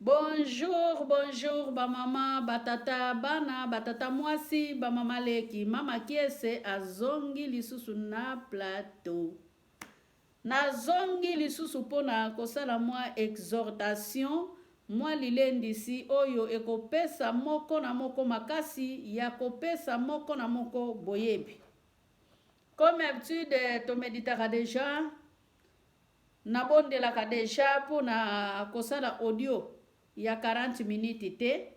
Bonjour, bonjour ba mama, ba tata, bana, ba tata mwasi, ba mama leki. Mama Kiese azongi lisusu na plateau. Nazongi lisusu mpo na kosala mwa exhortation, mwa lilendisi oyo ekopesa moko na moko makasi ya kopesa moko na moko boyebi. Comme habitude, tomeditaka deja, nabondelaka deja mpo na kosala audio ya 40 minutes te.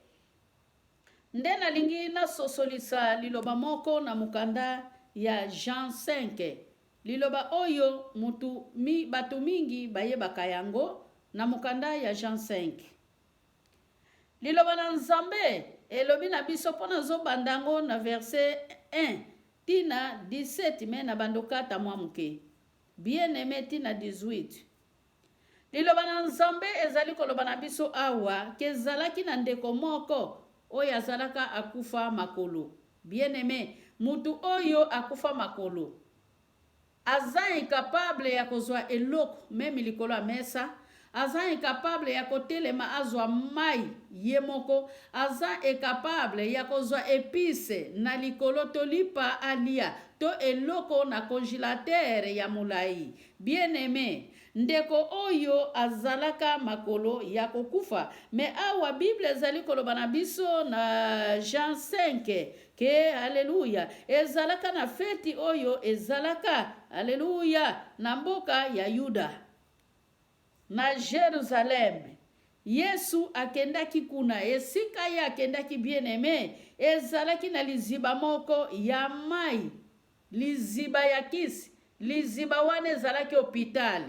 Nde nalingi nasosolisa liloba moko na mokanda ya Jean 5. Liloba oyo mutu mi, bato mingi bayebaka yango na mokanda ya Jean 5. Liloba na Nzambe elobi na biso mpo nazobanda yango na verset 1 ti na 17 me na bando kata mwa moke. Bien aime ti na 18. Liloba na Nzambe ezali koloba na biso awa ke ezalaki na ndeko moko oyo azalaka akufa makolo. Bien aime, mutu oyo akufa makolo aza incapable ya kozwa eloko meme likolo ya mesa, aza incapable ya kotelema azwa mayi ye moko, aza incapable ya kozwa epice na likolo to lipa alia to eloko na congelateur ya molayi. Bien aime, ndeko oyo azalaka makolo ya kokufa. Mais awa Bible ezali koloba na biso na Jean 5 ke alleluia ezalaka na feti oyo ezalaka alleluia na mboka ya Yuda na Jerusalem. Yesu akendaki kuna. Esika ye akendaki, bien aime, ezalaki na liziba moko ya mai. Liziba ya kisi. Liziba wana ezalaki hopital.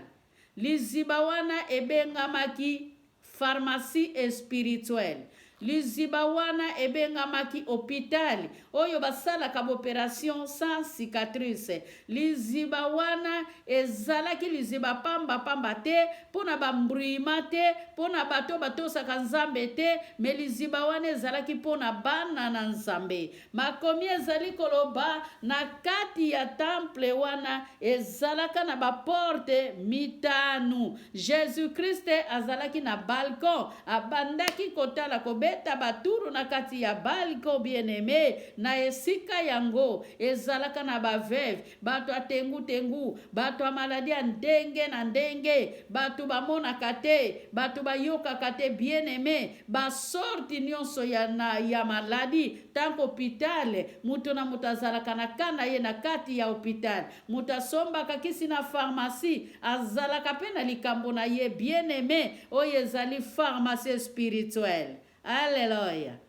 Liziba wana ebengamaki pharmacie espirituelle. Liziba wana ebengamaki hopital oyo basalaka ba operation sans cicatrice. Liziba wana ezalaki liziba pamba pamba te mpo na ba mbruima te, mpo na bato batosaka Nzambe te, mais liziba wana ezalaki mpo na bana na Nzambe. Makomi ezali koloba na kati ya temple wana ezalaka na ba porte mitanu. Jesus Christ azalaki na balcon, abandaki kotala kobeta ba turu na kati ya balcon. Bien aime, na esika yango ezalaka na ba veuve, bato ya tengu tengu, bato ya maladi ya ndenge na ndenge, bato bamonaka te, bato bayokaka te. Bien aime, ba sorti nyonso ya, na, ya maladi. Tango hopital, moto na moto azalaka na ka na ye na kati ya hopital. Moto asombaka kisi na pharmacie azalaka mpe na likambo na ye. Bien aime, oyo ezali pharmacie spirituelle. Alleluia.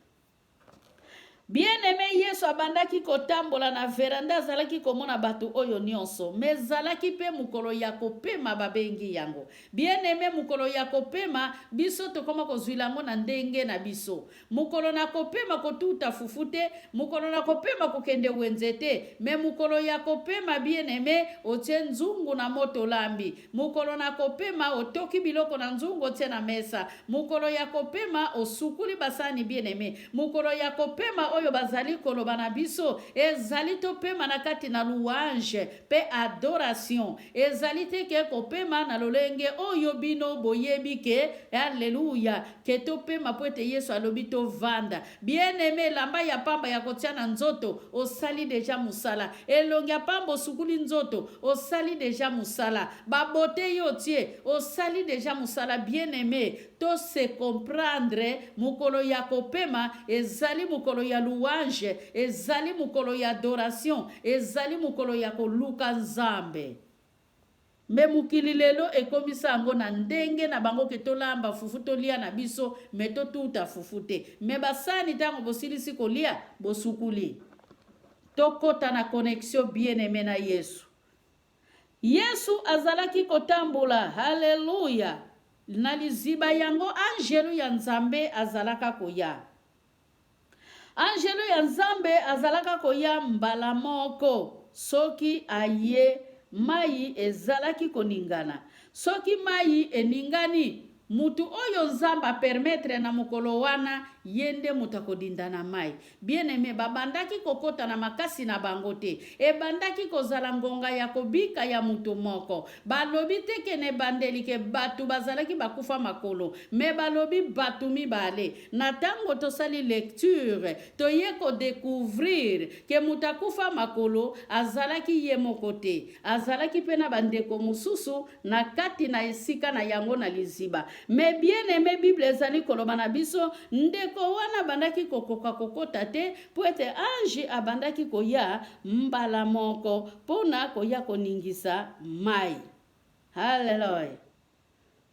Bien aime, Yesu abandaki kotambola na veranda, azalaki komona bato oyo nyonso. Me ezalaki mpe mokolo ya kopema, babengi yango. Bien aime, mokolo ya kopema, biso tokoma kozwila yango na ndenge na biso. Mokolo na kopema kotuta fufu te, mokolo na kopema kokende wenze te, me mokolo ya kopema bien aime, otie nzungu na moto olambi. Mokolo na kopema otoki biloko na nzungu otie na mesa. Mokolo ya kopema osukuli basani bien aime. Mokolo ya kopema oyo bazali koloba na biso ezali topema na kati na louange pe adoration. Ezali te ke kopema na lolenge oyo bino boyebi ke alleluia ke topema po ete Yesu alobi tovanda. Bien aime, elamba ya pamba ya kotia na nzoto osali deja musala. Elongi ya pamba osukuli nzoto osali deja musala. Ba beaute yo otie osali deja musala. Bien aime, to se comprendre, mokolo ya kopema ezali mokolo ya louange, ezali mokolo ya adoration, ezali mokolo ya koluka Nzambe. Mais mokili lelo ekomisa yango na ndenge na bango ke tolamba fufu tolia na biso mais totuta fufu te. Mais basani tango bosilisi kolia bosukuli. Tokota na connexion bien aime na Yesu. Yesu azalaki kotambola, haleluya, na liziba yango anjelu ya Nzambe azalaka koya. Anjelu ya Nzambe azalaka koya mbala moko. Soki aye, mai ezalaki koningana. Soki mai eningani, Mutu oyo Nzambe a permettre na mokolo wana, ye nde moto akodinda na mayi. Bien aime, babandaki kokota na makasi na bango te. Ebandaki kozala ngonga ya kobika ya mutu moko. Balobi te ke na ebandeli ke batu bazalaki bakufa makolo, mais balobi batu mibale. Na tango tosali lecture, toye ko decouvrir ke moto akufa makolo azalaki ye moko te. Azalaki pe na ba ndeko mosusu na kati na esika na yango na liziba. Mais bien aime bible ezali koloba na biso ndeko wana abandaki kokoka kokota te mpo ete ange abandaki koya mbala moko mpo na koya koningisa mai. Hallelujah.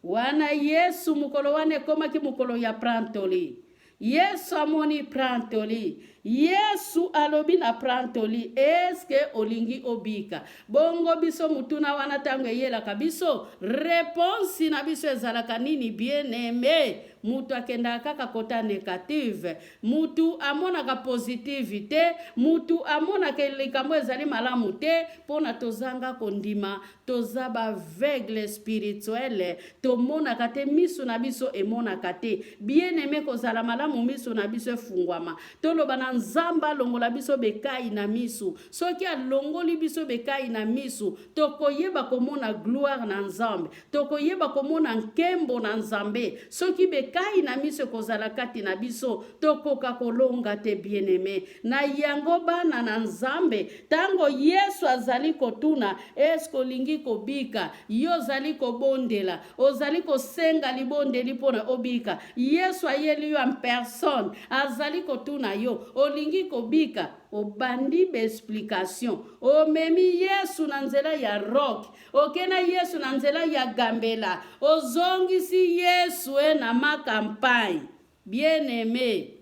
Wana Yesu, mokolo wana ekomaki mokolo ya prantoli. Yesu amoni prantoli. Yesu alobi na prantoli, eske olingi obika? Bongo biso motuna wana ntango eyelaka biso, reponse na biso ezalaka nini? Bien aime, moto akendaka kaka kota negative, Mutu amonaka positive te, mutu amonaka likambo ezali malamu te, pona tozanga kondima, toza ba aveugle spirituel, tomonaka te, misu na biso emonaka te. Bien aime kozala malamu misu na biso efungwama. Toloba na Nzambe alongola biso bekayi na misu. Soki alongoli biso bekayi na misu, tokoyeba komona gloire na Nzambe. Tokoyeba komona nkembo na Nzambe. Soki bekai na miso ekozala kati na biso, tokoka kolonga te, bien-aime. Na yango, bana na Nzambe, tango Yesu azali kotuna, Est-ce olingi kobika? Yo ozali kobondela, ozali kosenga libondeli mpo na obika. Yesu ayeli yo en personne, azali kotuna yo, olingi kobika? Obandi ba explication, omemi Yesu na nzela ya rock, Oke na Yesu na nzela ya gambela, ozongisi Yesu e na ma campagne. Bien aime.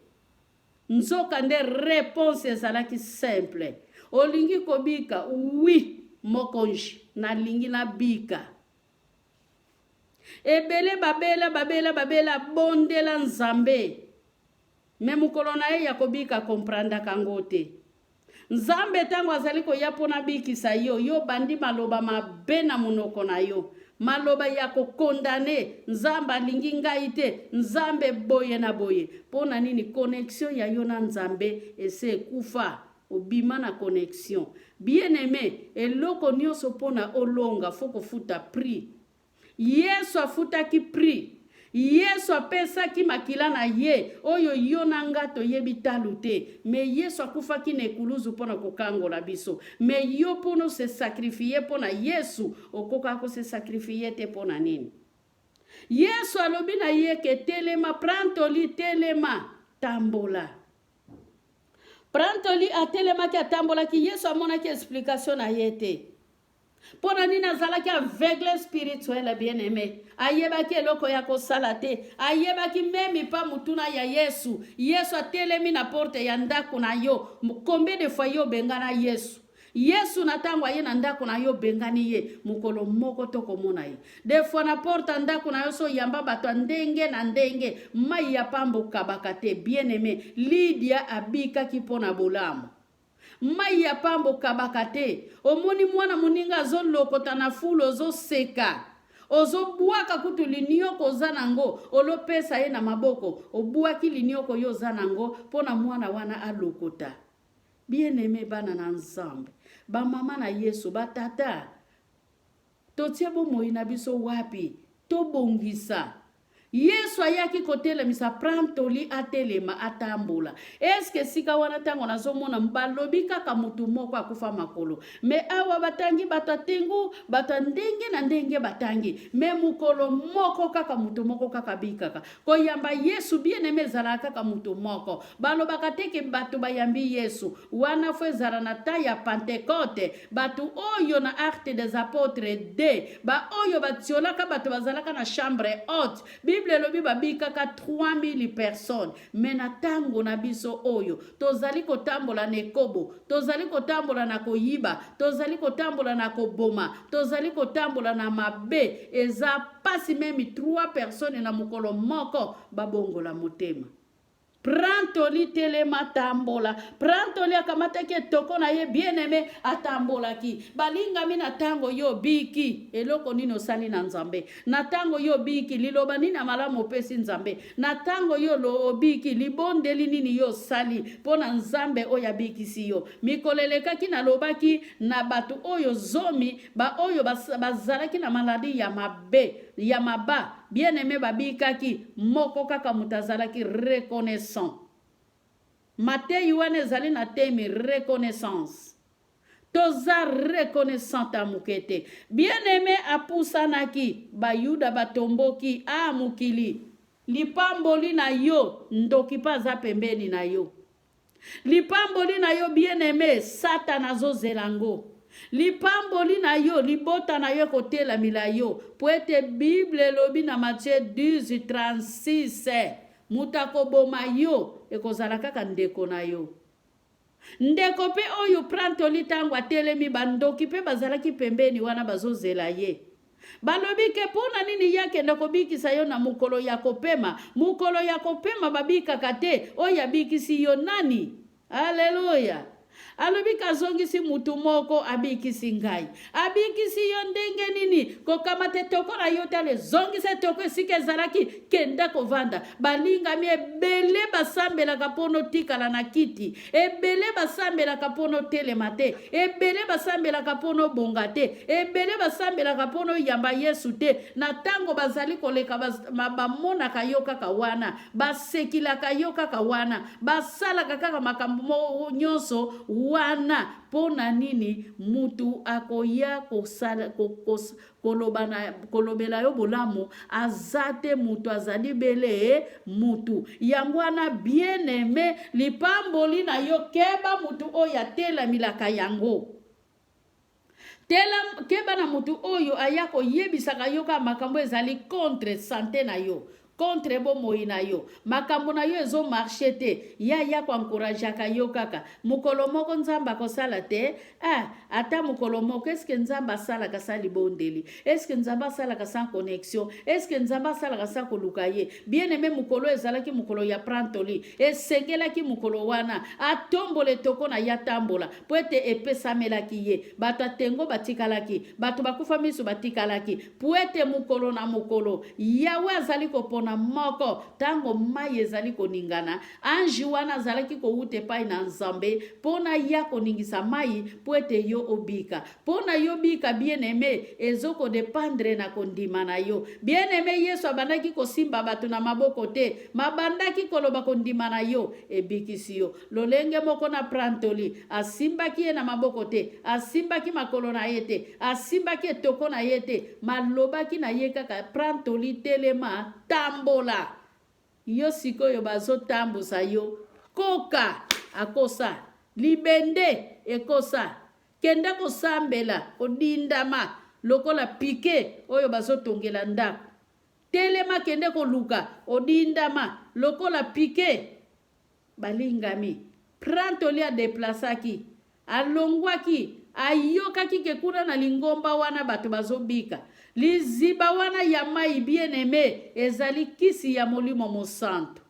Nzoka nde reponse ezalaki simple. Olingi kobika? Oui, mokonji, nalingi nabika. Ebele babela, babela, babela, bondela Nzambe. Mais mokolo na ye ya kobika comprendaka yango te. Nzambe tango azali koya mpo nabikisa yo, yo obandi maloba mabe na monoko na yo. Maloba ya ko condamner, Nzambe alingi ngai te, Nzambe boye na boye. Mpo na nini connexion ya yo na Nzambe ese ekufa? Obima na connexion. Bien aime, eloko nionso mpo na olonga faut kofuta prix. Yesu afutaki prix. Yesu apesaki makila na ye oyo yo na nga toyebi talu te. Mais Yesu akufaki na ekuluzu mpo na kokangola biso. Mais yo mpo no se sacrifier mpo na Yesu, okokaka ko se sacrifier te mpo na nini? Yesu alobi na ye ke telema, prends ton lit, telema, tambola. Prends ton lit, atelemaki, atambolaki. Yesu amonaki explication na ye te. Mpo na nini azalaki aveugle spirituel bien aime? Ayebaki eloko ya kosala te. Ayebaki meme pa motuna ya Yesu. Yesu atelemi na porte ya ndako na yo. Combien de fois yo obengana Yesu? Yesu na tango aye na ndako na yo obengani ye, mokolo moko tokomona ye. De fois na porte ya ndako na yo so yamba bato ya ndenge na ndenge, mai ya pamba okabaka te. Bien aime, Lydia abikaki mpo na bolamu. Mayi ya pamba okabaka te. Omoni mwana moninga azo lokota na fulu ozo seka. Ozo bwaka kutu linioko oza nango olo pesa ye na maboko. Obwaki linioko yo oza nango pona mwana wana alokota. Bien aime bana na Nzambe, ba mama na Yesu, ba tata, totie bomoi na biso wapi? Tobongisa. Yesu ayaki kotelemisa prantoli atelema atambola. Eske esika wana ntango nazomona balobi kaka motu moko akufa makolo, me awa batangi bato ya tengu, bato ya ndenge na ndenge batangi, me mokolo moko kaka motu moko kaka abikaka. Koyamba Yesu bien aime ezalaka kaka motu moko. Balobaka te ke bato bayambi Yesu. Wana fo ezala na temps ya Pentecote, bato oyo na Actes des Apotres 2, ba oyo batiolaka bato bazalaka na chambre haute. Bible elobi babikaka 3000 personnes. Mais na tango na biso oyo, tozali kotambola na ekobo, tozali kotambola na koyiba, tozali kotambola na koboma, tozali kotambola na mabe. Eza pasi meme 3 personnes na mokolo moko babongola motema. Prantoli telema tambola. Prantoli akamataki etoko na ye bien aime atambolaki. Balingami na tango yo biki eloko nini osali na Nzambe? Na tango yo biki liloba nini ya malamu opesi Nzambe? Na tango yo obiki libondeli nini yo osali mpo na Nzambe oyo abikisi yo? Mikolo elekaki nalobaki na bato oyo zomi baoyo bazalaki na maladi ya mabe ya maba bien aime babikaki moko kaka moto azalaki reconnaissant. Mateyi wana ezali na temi reconnaissance. Toza reconnaissant ta moke te. Bien aime apusanaki, bayuda batomboki, a mokili lipamboli na yo ndoki mpe aza pembeni na yo. Lipamboli na yo bien aime satana azozela ngo. Lipamboli na yo libota na yo ekotelamila yo po ete bible elobi na Matthieu 12:36 moto akoboma yo ekozala kaka ndeko na yo. Ndeko pe oyo prantoli tango atelemi bandoki pe bazalaki pembeni wana bazozela ye. Balobi ke mpo na nini ye akende kobikisa yo na mokolo ya kopema? Mokolo ya kopema babikaka te, oyo abikisi yo nani? Aleluya! Alobi ke azongisi mutu moko abikisi ngai. Abikisi yo ndenge nini? Kokamata etoko na yo te, ale zongisa etoko esika ezalaki, kenda kovanda. Balingami ebele basambelaka mpo notikala na kiti, ebele basambelaka mpo notelema te, Ebele basambelaka mpo nobonga te. Ebele basambelaka mpo noyamba Yesu te. Na ntango bazali koleka, bamonaka yo kaka wana, basekilaka yo kaka wana, basalaka kaka makambo nyonso wana. Mpo na nini? Mutu akoya kosala, kos, koloba na kolobela yo bolamu aza te mutu azali bele mutu yango wana bien aime lipamboli na yo keba mutu oyo atelamilaka yango tela keba na mutu oyo aya koyebisaka yo kaka makambo ezali contre sante na yo contre bomoi na yo makambo na yo ezo marche te ye aya ko encourageaka yo kaka mokolo moko nzambe akosala te ah, ata mokolo moko eske nzambe asalaka sa libondeli eske nzambe asalaka sans connexion eske nzambe asalaka sa koluka ye bien aime mokolo ezalaki mokolo ya prantoli esengelaki mokolo wana atombola etoko na ye atambola mpo ete epesamelaki ye bato ya tengo batikalaki bato bakufa miso batikalaki Mpo ete mokolo na mokolo, Yawe azali kopona moko, ntango mai ezali koningana, ange wana azalaki kowuta epai na Nzambe mpo na ya koningisa mai mpo ete yo obika. Mpo na yo bika, bien-aime, ezo ko dependre na kondima na yo. Bien-aime, Yesu abandaki kosimba bato na maboko te, mabandaki koloba kondima na yo ebikisi yo. Lolenge moko na prantoli, asimbaki ye na maboko te, asimbaki makolo na ye te, asimbaki etoko na ye te, malobaki na ye kaka prantoli telema, tambola. Yo sikoyo bazotambusa yo, koka akosa, libende ekosa, kende kosambela, kodindama lokola pike oyo bazotongela ndako. Telema kende koluka, odindama lokola pike. Balingami. Prantoli a deplasaki, alongwaki, ayokaki ke kuna na lingomba wana bato bazobika. Liziba wana ya mai bien aime ezali kisi ya Molimo Mosantu.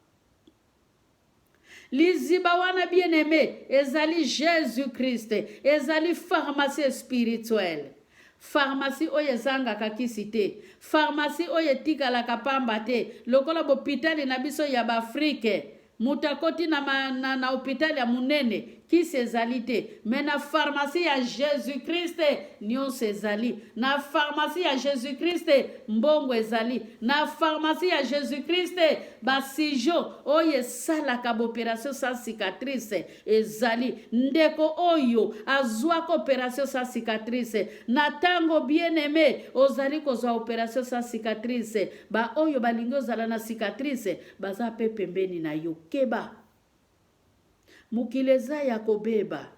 Liziba wana bien aime ezali Jesus Christ, ezali pharmacie spirituelle. Pharmacie oyo ezangaka kisi te. Pharmacie oyo etikalaka pamba te. Lokola bopitali na biso ya b'Afrique, moto akoti na, na, na hopital ya monene, kisi ezali te. Mais na pharmacie ya Jesus Christ nionso ezali. Na pharmacie ya Jesus Christ mbongo ezali. Na pharmacie ya Jesus Christ ba sijo oyo esalaka ba operation sans cicatrice Ezali ndeko oyo azuaka operation sans cicatrice na tango bien aime ozali kozua operation sans cicatrice ba oyo balingi ozala na cicatrice baza pe pembeni na yo keba mokili eza ya kobeba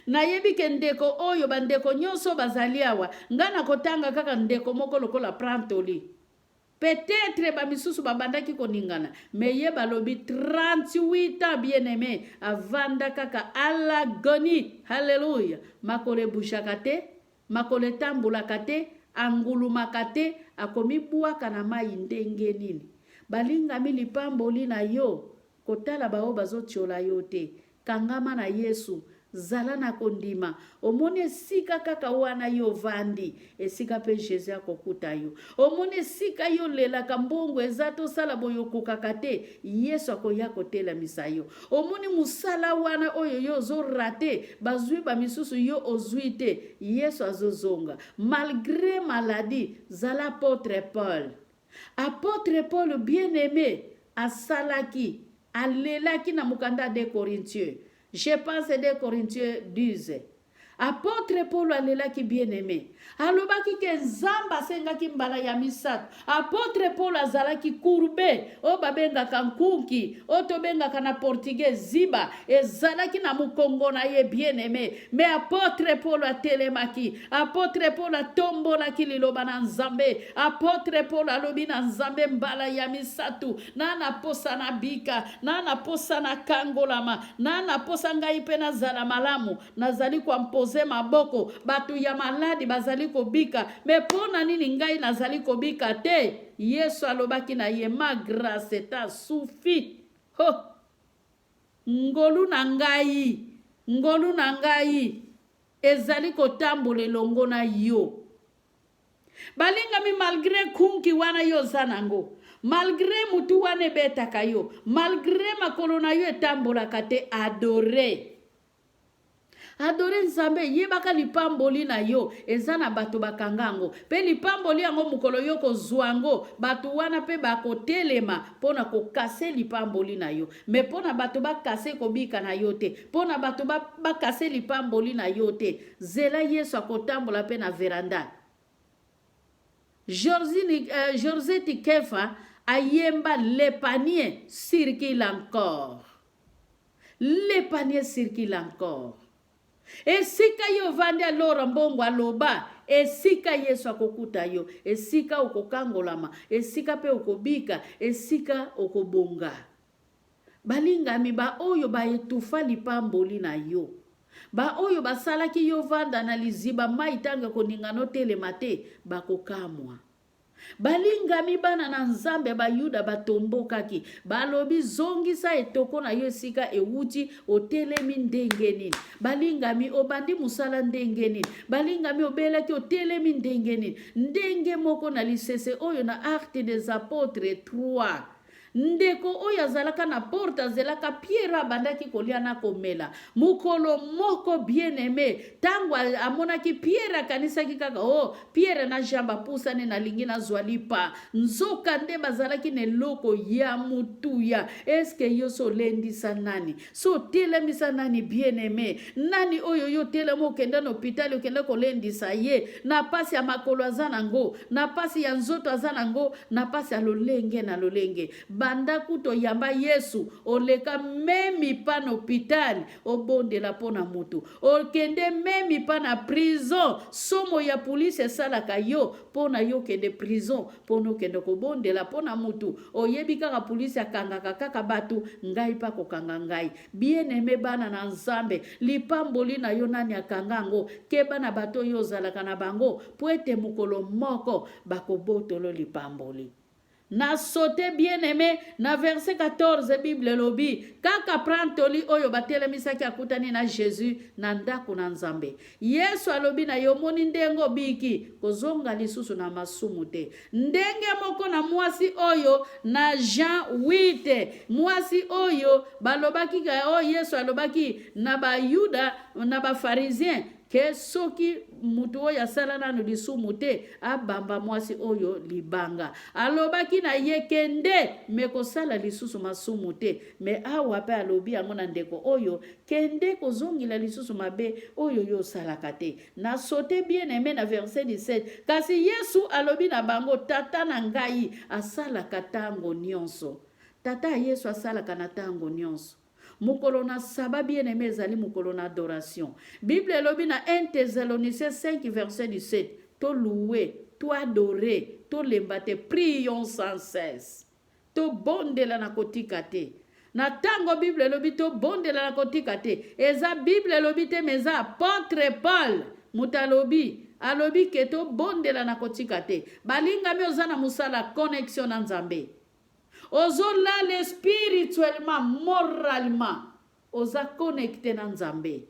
nayebi ke ndeko oyo bandeko nyonso bazali awa ngai nakotanga kaka ndeko moko lokola prantoli Peut-etre ba misusu babandaki koningana mais ye balobi 38 ans bien aime avanda kaka à l'agonie halleluya makolo ebougeaka te makolo etambolaka te angulumaka te akomibwaka na mayi ndenge nini? Balingami lipamboli na yo, kotala baoyo bazotiola yo te. Kangama na Yesu, zala na kondima. Omoni esika kaka wana yo ovandi, esika pe Jesus akokuta yo. Omoni esika yo olelaka mbongo eza te osala boye okokaka te, Yesu akoya kotelemisa yo. Omoni mosala wana oyo yo ozo rate, bazui ba misusu yo ozui te, Yesu azozonga. Malgre maladie, zala apotre Paul. Apotre Paul bien aime asalaki, alelaki na mokanda ya 2 Corinthiens. Je pense 2 Corinthiens 10. Apotre Paul alelaki bien aime. Alobaki ke Nzambe asengaki mbala ya misato. Apotre Paul azalaki courbe, oyo babengaka nkunki, oyo tobengaka na portugais ziba, ezalaki na mokongo na ye bien aime. Mais apotre Paul atelemaki, apotre Paul atombolaki liloba na Nzambe. Apotre Paul alobi na Nzambe mbala ya misato, na na posa na bika, na na posa na kangolama, na na posa ngai mpe nazala malamu. Nazali koampoze maboko, bato ya maladi bazali kobika, me mpo na nini ngai nazali kobika te? Yesu alobaki na ye, ma grace t'a suffi. Ho! Ngolu na ngai, ngolu na ngai ezali kotambola elongo na yo. Balingami malgre kunki wana yo oza nango, malgre mutu wana ebetaka yo, malgre makolo na yo etambolaka te, adore. Adore Nzambe, yebaka lipamboli na yo eza na bato bakanga yango, pe lipamboli yango mokolo yo kozua yango, bato wana pe bakotelema mpo na kokase lipamboli na yo. Me mpo na bato bakase kobika na yo te, mpo na bato bakase lipamboli na yo te, zela Yesu akotambola pe na veranda. Georgine, euh, Georgette Kefa ayemba le panier circule encore. Le panier circule encore. Esika yo ovandi alora mbongo aloba esika Yesu akokuta yo, esika okokangolama, esika pe okobika, esika okobonga. Balingami baoyo ba etufa lipamboli na yo, baoyo basalaki yo vanda na liziba mai ntango ekoningana otelema te, bakokamwa. Balingami bana na Nzambe, Bayuda batombokaki, balobi, Zongisa etoko na yo esika ewuti, otelemi ndenge nini? Balingami, obandi mosala ndenge nini? Balingami, obelaki, otelemi ndenge nini? Ndenge moko na lisese oyo na Actes des Apotres 3. Ndeko oyo azalaka na porte azelaka Pierre abandaki kolia na komela. Mokolo moko bien aime, tango amonaki Pierre akanisaki kaka oh Pierre na Jean bapusani nalingi nazwa lipa. Nzoka nde bazalaki na eloko ya motuya. Eske yo so olendisa nani? So otelemisa nani bien aime? Nani oyo yo otelema okenda na hôpital okenda kolendisa ye na pasi ya makolo aza nango, na pasi ya nzoto aza nango, na pasi ya lolenge na lolenge. Banda kutu oyamba Yesu, oleka meme pa na hopital obondela mpo na mutu, okende meme pa na prison, somo ya police esalaka yo mpo na yo okende prison mpo na okende kobondela mpo na mutu. Oyebi kaka police akangaka kaka batu, ngai mpe akokanga ngai. Bien aime bana na Nzambe, lipamboli na yo nani akanga yango? Keba na bato oyo ozalaka na bango mpo ete mokolo moko bakobotolo lipamboli. Na saute bien aime na verset 14 Bible elobi kaka prantoli oyo batelemisaki akutani na Jesus na ndako na Nzambe. Yesu alobi na ye omoni ndenge obiki kozonga lisusu na masumu te. Ndenge moko na mwasi oyo na Jean 8 mwasi oyo balobaki oyo Yesu alobaki na Bayuda na ba Pharisiens ke soki mutu oyo asala nanu lisumu te abamba mwasi oyo libanga. Alobaki na ye kende me kosala lisusu masumu te. Me awa pe alobi yango na ndeko oyo kende kozongela lisusu mabe oyo yo osalaka te. Na saute bien aime na verset 17 kasi Yesu alobi na bango tata na ngai asalaka tango nionso. Tata ya Yesu asalaka na tango nionso. Mokolo na saba bien aime ezali mokolo na adoration. Bible elobi na 1 Thessaloniciens 5 verset 17 to louer, to adorer, to lemba te, prions sans cesse. To bondela na kotika te. Na tango Bible elobi to bondela na kotika te, eza Bible elobi te mais eza apotre Paul moto alobi alobi ke to bondela na kotika te. Balingami oza na mosala connexion na Nzambe. Ozolala spirituellement, moralement, oza connecte na Nzambe.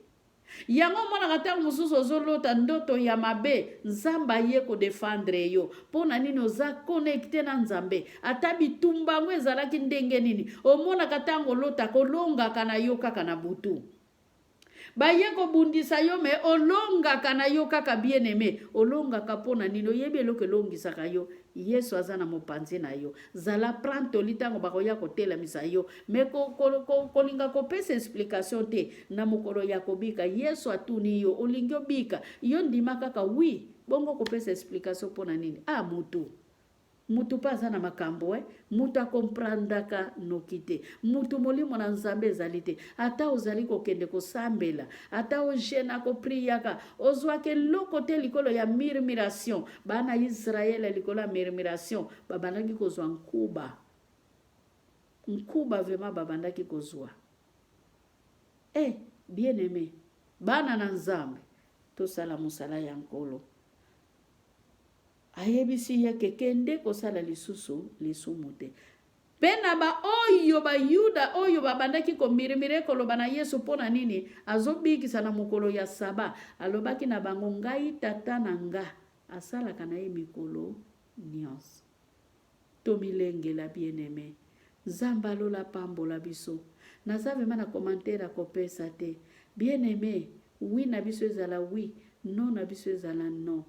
Yango omonaka ntango mosusu ozolota ndoto ya mabe, Nzambe aye kodefendre yo. Mpo na nini? Oza connecte na Nzambe. Ata bitumba yango ezalaki ndenge nini, omonaka ntango olotaka, olongaka na yo kaka na butu. Baye kobundisa yo me olongaka na yo kaka, bien aime. Olongaka mpo na nini? Oyebi eloko elongisaka yo? Yesu aza na mopanzi na yo. Zala prantoli ntango bakoya kotelemisa yo, me kolinga kopesa explication te. Na mokolo ya kobika, Yesu atuni yo: "Olingi obika?" Yo ndima kaka oui. Bongo kopesa explication mpo na nini? Ah, mutu mutu mpe aza na makambo e mutu akomprendaka noki te. Mutu molimo na Nzambe ezali te. Ata ozali kokende kosambela, ata ojeûnaka, kopriaka, ozwaka eloko te likolo ya murmuration. Bana Israele, likolo ya murmuration, babandaki kozwa nkuba, nkuba vraiment babandaki kozwa. E bien aimé, bana na Nzambe, tosala mosala ya Nkolo. Ayebisi ye ke kende kosala lisusu lisumu te. Mpe na baoyo Bayuda oyo babandaki komurmurer, koloba na Yesu mpo na nini azobikisa na mokolo ya saba, alobaki na bango: "Ngai, Tata na nga asalaka na ye mikolo nyonso." Tomilengela, bien-aimé. Nzambe alola pambola biso. Naza vraiment na commentaire akopesa te, bien-aimé. Oui na biso ezala oui, non na biso ezala non.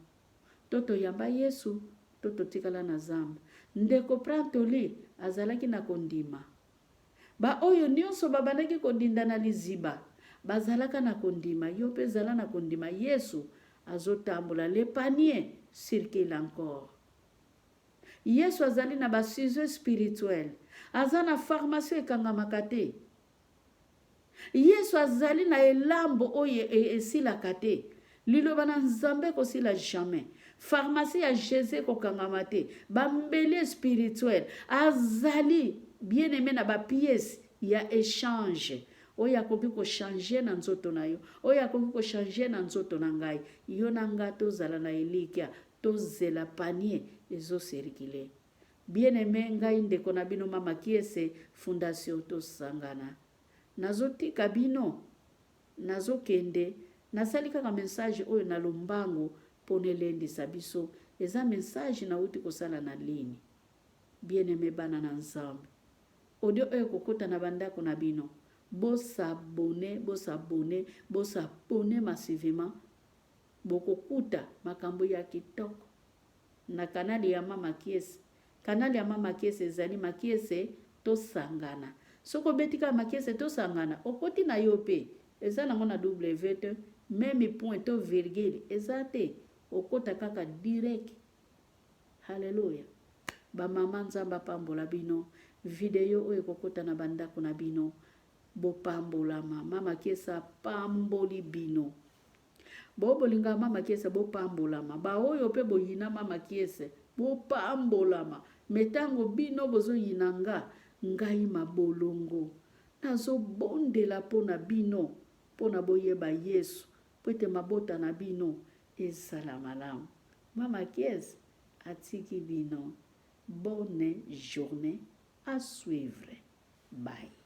To toyamba Yesu to totikala na zamba. Ndeko Prantoli azalaki na kondima. Baoyo nyonso babandaki kodinda na liziba bazalaka na kondima. Yo mpe ezala na kondima. Yesu azotambola, le panier circule encore. Yesu azali na basujet spirituel, aza na pharmacie ekangamaka te. Yesu azali na elambo oyo esilaka te. Liloba na Nzambe ekosila jamais. Pharmacie ya Jésus ekokangama te. Bambeli spirituel azali, bien aimé, na bapièces ya échange oyo akoki kochanger na nzoto na yo, oyo akoki kochanger na nzoto na ngai. Yo na nga tozala na elikya, tozela panier ezocirculer. Bien aimé, ngai ndeko na bino Mama Kiese, Fondation Tosangana, nazotika bino, nazokende. Nasali kaka message oyo na lombango mpona elendisa biso. Eza message nauti kosala na ligne. Bien aimé, bana na Nzambe, audio oyo ekokɔta na bandako na bino, bos'abonner, bos'abonner, bos'abonner massivement. Bokokuta makambo ya kitoko na kanali ya Mama Kiese. Kanali ya Mama Kiese ezali Makiese Tosangana. Soki obeti kaka Makiese Tosangana, okoti na yo mpe eza nango na w te, même point to virgule eza te, okota kaka direct. Halleluya! Bamama, Nzambe apambola bino. Video oyo ekokota na bandako na bino, bopambolama. Mama Kiese apamboli bino. Bo bolingaka Mama Kiese, bopambolama. Baoyo mpe boyina Mama Kiese, bopambolama. Me ntango bino bozoyina nga, ngai mabolongo nazobondela mpo na bino, mpo na boyeba Yesu, mpo ete mabota na bino ezala malamu. Mama Kiese atiki bino. Bonne journée à suivre. Bye.